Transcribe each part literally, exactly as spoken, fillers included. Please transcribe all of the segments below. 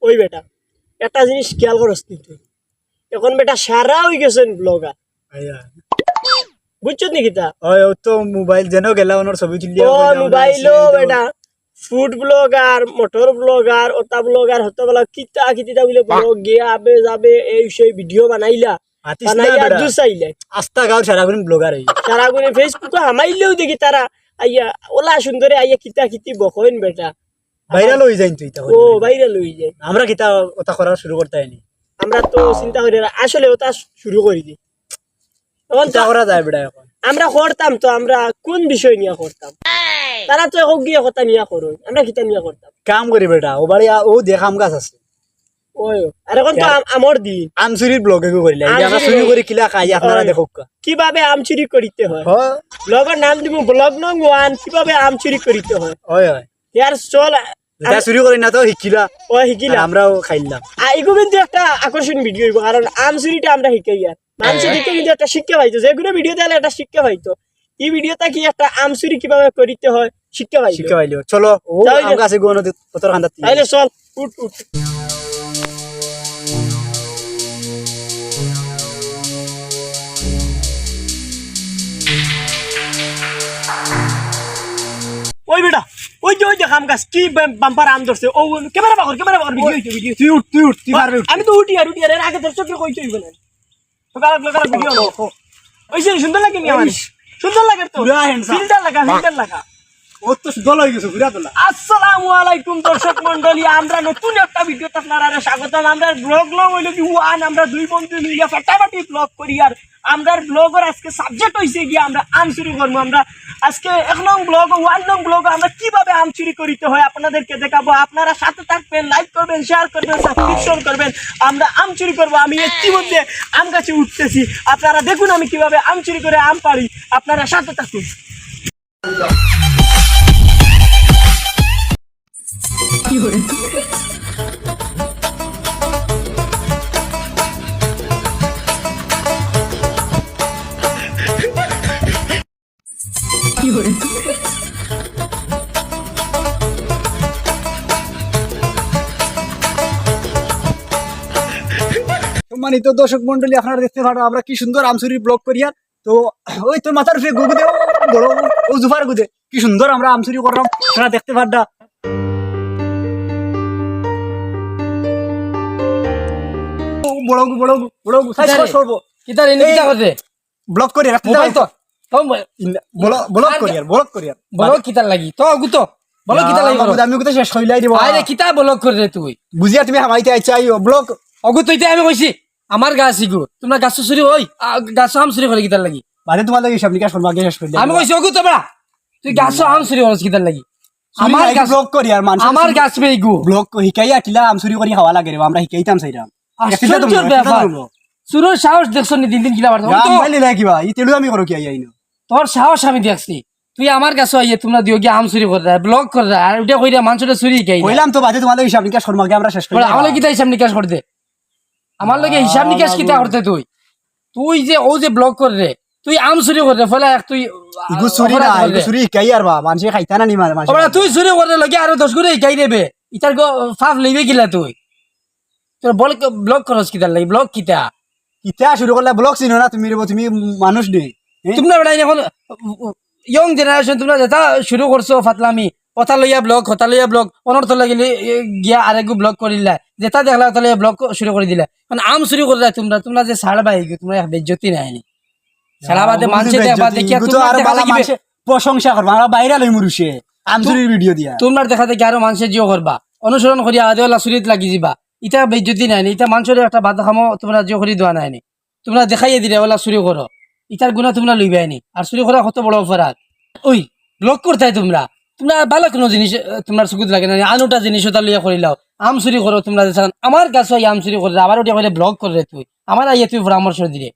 ওই বেটা, একটা জিনিস খেয়াল করস নি তুই? এখন বেটা সারা অই গেছইন ব্লগার। বুঝছস নি কিতা? ওই, ও তো মোবাইল যেন গেলা, ওনার ছবি তুলিয়া ও, কইলা, ওনার মোবাইলও বেটা ফুড ব্লগার, মোটর ব্লগার, ওটা ব্লগার, হতো বলা কিতা কিতা বলে ব্লগ গিয়া আবে যাবে, এই সেই ভিডিও বানাইলা। আতিস না বানাইয়া বেটা। দুষ আইলে। আস্তা গাঁও সারাগুন ব্লগার হই। সারাগুনে Facebook-ও হামাইলেও দেখি তারা আইয়া, ওলা সুন্দরে আইয়া কিতা কিতি বকইন বেটা। ভাইরাল হই যাইন তুই তাহলে। ও, ভাইরাল হই যায়। আমরা কিতা ওটা করার শুরু করতে হয়নি? আমরা তো চিন্তা করি না, আসলে ওটা শুরু করি দি। এখন তো কিতা করা যায় বেটা এখন? আমরা করতাম তো, আমরা কোন বিষয় নিয়ে করতাম? তারা তো এখন গিয়ে কথা নিয়ে করো, আমরা কিতা নিয়ে করতাম? কাম করি বেটা, ও বাড়ি আ-, ও দেখ আম গাছ আছে। ওই, আর এখন তো আম-, আমর দিন। আম চুরির ব্লগ এগু করিলা, এই যে আমরা আমচুরি চুরি ব্লগ। করি কিলা খাই, আপনারা ওই। দেখউক্কা। কিভাবে আম চুরি করিতে হয়? হ। ব্লগর নাম দিব ব্লগ নং ওয়ান, কিভাবে আম চুরি করিতে হয়। ওই, ওই। ইয়ার চল, যেটা আম-, চুরি করি না তো হিকিলা। ও হিকিলা। আর আমরাও খাইলাম। আ, এগু কিন্তু একটা আকর্ষণ ভিডিও হইব, কারণ আম চুরিটা আমরা হিকাই আর। মানুষের হ্যাঁ। দিকে কিন্তু একটা শিক্ষা পাইতো, যে কোনো ভিডিও তাহলে একটা শিক্ষা পাইতো। এই ভিডিওটা কি একটা আম চুরি কিভাবে করিতে হয় শিক্ষা পাইতো। শিক্ষা পাইলো। চলো, ও তাহলে আম গাছে গুয়ানো দি-, কত খান্দাত তাইলে চল, উঠ, উঠ। ওই বেটা, ওই যে, ওই যে আম গাছ, কি বাম-, বাম্পার আম ধরছে। ও, ও, ক্যামেরা বাকর, ক্যামেরা বাকর, ভিডিও হইতো, ভিডিও। তুই উঠ, তুই উঠ, তুই পারবে উঠ। আমি তো উঠি আর উঠি আর এর আগে ধরছো কি কইছো হইব না। তো কারক, কারক, ভিডিও হলো। ওই যে সুন্দর লাগে নি আমার? ইস। সুন্দর লাগে তো। পুরা handsome। ফিল্টার লাগা, ফিল্টার লাগা। ও তো দল হয়ে গেছে, ঘুরা দোলা। আসসালামু আলাইকুম দর্শক মণ্ডলী, আমরা নতুন একটা ভিডিওতে আপনারারে স্বাগতম। আমরা ব্লগ লং হইলো কি ওয়ান, আমরা দুই বন্ধু মিলিয়া ফাটাফাটি ব্লগ করি। আর আমরার ব্লগর আজকে সাবজেক্ট হইছে গিয়া আমরা আম চুরি করবো। আমরা আজকে এক নং ব্লগ, ওয়ান নং ব্লগ আমরা কিভাবে আম চুরি করিতে হয় আপনাদেরকে দেখাবো। আপনারা সাথে থাকবেন, লাইক করবেন, শেয়ার করবেন, সাবস্ক্রিপশন করবেন। আমরা আম চুরি করবো। আমি ইতিমধ্যে আম গাছে উঠতেছি, আপনারা দেখুন আমি কিভাবে আম চুরি করে আম পাড়ি। আপনারা সাথে থাকুন। সম্মানিত দর্শক মণ্ডলী, আপনারা দেখতে পারো আমরা কি সুন্দর আম চুরির ব্লগ করিয়ার। তো ওই তোর মাথার উপরে গুগু দে, ও বড়, ও জুফার গুদে, কি সুন্দর আমরা আম চুরি করলাম, আপনারা দেখতে পাররা। ও বড় গু, বড় গু, বড় গু, সাইজ কিতারে? কত সরবো? কিতারে, এনে এই কিতা করতে? ব্লগ করি, রাখতে মোবাইল দাও। তো, তো মোবাইল। ইন্দা, ব্লগ, ব্লগ আর করি আর, ব্লগ করি আর। ব্লগ কিতার লাগি? তো অগু তো, ব্লগ কিতার লাগি বাবা, করো? আমি কথা শেষ কইলাই দিব। আরে কিতা ব্লগ করে রে তুই? বুঝিয়া তুমি হামাইতে আইছো, আইও, ব্লগ। অগু তুই তো আমি কইছি, আমার গাছ ইগু, তোমরা গাছ চুরি ওই, আ, গাছ আম চুরি করে কিতার লাগি? বাদে তোমার লগে হিসাব নিকাশ করবো, আগে শেষ করি আমি কইছি, অগু তো বেড়া, তুই গাছ আম চুরি করস কিতার লাগি? চুরি আমার নাই, গাছ, ব্লগ করি আর মানুষ আমার চুরি গাছ বেইগু। ব্লগ করি, হিকাই আটিলা আম চুরি করি খাওয়া লাগে রে, আমরা হিকাইতাম চাইরাম। আশ্চর্যর ব্যাপার। চুরর সাহস দেখছো নি দিন দিন কিলা বাড়ছে? গাম তো বাইলে না কিবা, ই তেলু আমি করো কি আইনো? তোর সাহস আমি দেখছি। তুই আমার গাছো আইয়া তোমরা দিও গিয়া আম চুরি কররা, ব্লগ কররা, আর ওটা কইরা মানুষরে চুরি হিকাই না। কইলাম তো বাদে তোমার লগে হিসাব নিকাশ করবো, আগে আমরা শেষ করি। বলে, আমার লগে কিতা হিসাব নিকাশ করতে? আমার লগে হিসাব নিকাশ কিতা করতে তুই? তুই যে, ও যে ব্লগ কররে, তুই আম চুরি কররে, ফলে এক তুই, ইগু চুরি অপরাধ না, কররে। ইগু চুরি হিকাই আর বা, মানুষে খাইতা না নি মা-, মানুষে ওরা খাইতা। তুই চুরি কররে লগে আরো দশ গুণে হিকাই দেবে। ইতার গো-, ফাপ লইবে কিলা তুই? তোর বল-, ব্লগ করস কিতার লাগি? ব্লগ কিতা? কিতা শুরু করলে? ব্লগ চিনো না তুমি রে, তুমি মানুষ নি। হ্যাঁ? তোমরা বেটা এখন ইয়ং জেনারেশন, তোমরা যেটা শুরু করছো ফাতলামি, কথা লইয়া ব্লগ, কথা লইয়া ব্লগ, অনর তলে গেলে, এ, গিয়া আরেকগু ব্লগ করিলা, যেটা দেখলা ওটা লইয়া ব্লগ শুরু করি দিলা। মানে আম চুরি করে যায় তোমরা, তোমরা যে ছাড়বা ইগু, তোমরা এক বেইজ্জতি নাই নি। ছাড়া বাদে মানুষে দেখবা, দেখিয়া ইগু তো তোমরা আরো দেখা বালা দেখি বে- মানুষে প্রশংসা করবা, আমরা বাইরে লই মুরুষে আম তু-, চুরির ভিডিও দিয়া। তোমরা দেখা দেখি আরো মানুষে জিও করবা, অনুসরণ করিয়া আদে ওলা চুরিত লাগি যিবা। ইটা বেইজ্জতি নাই নি, ইটা মানুষের একটা বাদ খামো তোমরা জিও করি দেওয়া নাই নি। তোমরা দেখাইয়া দিলে ওলা চুরি করো, ইটার গুণা তোমরা লইবাই নি। আর চুরি করা কত বড় অপরাধ। ওই ব্লগ করতাই তোমরা, তোমরা ভালো কোনো জিনিস, আহ, তোমরা চকুত লাগে না, আনোটা জিনিস ওটা লইয়া করিলাও। আম চুরি করো তোমরা, যে ছাড়ান আমার গাছো আইয়া আম চুরি করে, আবার ওটা করে ব্লগ করে তুই, আমার আইয়া তুই পরামর্শ দিলে।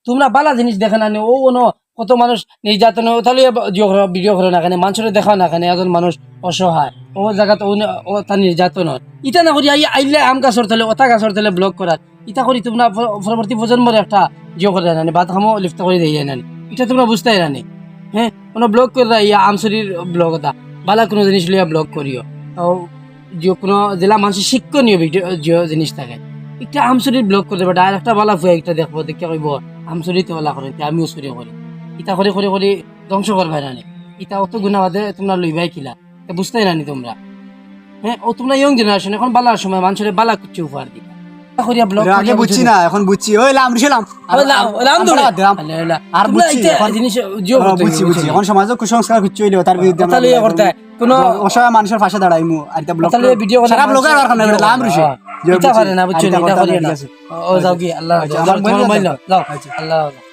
তোমরা ভালা জিনিস দেখে না নি, ও অনো কত মানুষ নির্যাতন, ওটা লইয়া ব-, জিও করো, ভিডিও করো না কেনে, মানুষরে দেখাও না কেনে, একজন মানুষ অসহায়, ও জাগাত ও নে-, ও তার নির্যাতন হয়। ইটা না করি আই-, আইলে আম গাছর তলে, ওটা গাছর তলে ব্লগ করার। ইটা করি তোমরা প-, পরবর্তী প্রজন্মর একটা জিও করে না নি, বাদ খামো লিপ্ত করে দিয়ে না নি। ইটা তোমরা বুঝতে না নি। হ্যাঁ, কোনো ব্লগ করে ইয়া আম চুরির ব্লগ ওটা। ভালা কোনো জিনিস লইয়া ব্লগ করিও। ও যে কোনো জেলা মানুষের শিক্ষণীয় ভিডিও যে জিনিস থাকে, একটা আমচুরির ব্লগ করে দেবে, ডাইরেক্ট একটা বালা ফুয়া একটা দেখবো, দেখে কইব, "আমচুরি তো ওলা করে, তে আমিও চুরি করি।" ইতা করে করে করে ধ্বংস করবায় না নি? ইতা অত গুণা বাদে তোমরা লইবায় কিলা? তা বুঝতায় না নি তোমরা? হ্যাঁ, ও তোমরা ইয়ং জেনারেশন, এখন বালার সময় মানুষের বালা কিছু উপহার দিবা। ইতা করিয়া ব্লগ আগে করিয়া বুঝছি বুঝছো না, এখন বুঝছি। ওই লাম, রিসে লাম। ওই লাম, ওই লাম দূরে। বাদ দে, লাম। আলে, আলে। আর তোমরা বুঝছি, ইতা এখন জিনিস জিও ও, করতে বুঝছি, হইবে, বুঝছি। বুঝছো? এখন সমাজে কুসংস্কার কিচ্ছু হইলেও তার বিরুদ্ধে কথা আমরা লইয়া করতে হয়। কোনো অসহায় মানুষের পাশে দাঁড়াইমু। আর ইতা ব্লগ কথা লইয়া ভিডিও করে সারা ব্লগ আর মানুষের আর খানে জিও লাম করতে রিসে। হয়। ইতা পারে না, বুঝছো? আর ইতা ইতা করতে করিও না। ঠিক আছে। ও, যাও কি, আল্লাহ আচ্ছা, হাফেজ। আমার যাও, বইন তোমার যাও। মোবাইল নাও, যাও। আচ্ছা। আল্লাহ হাফেজ।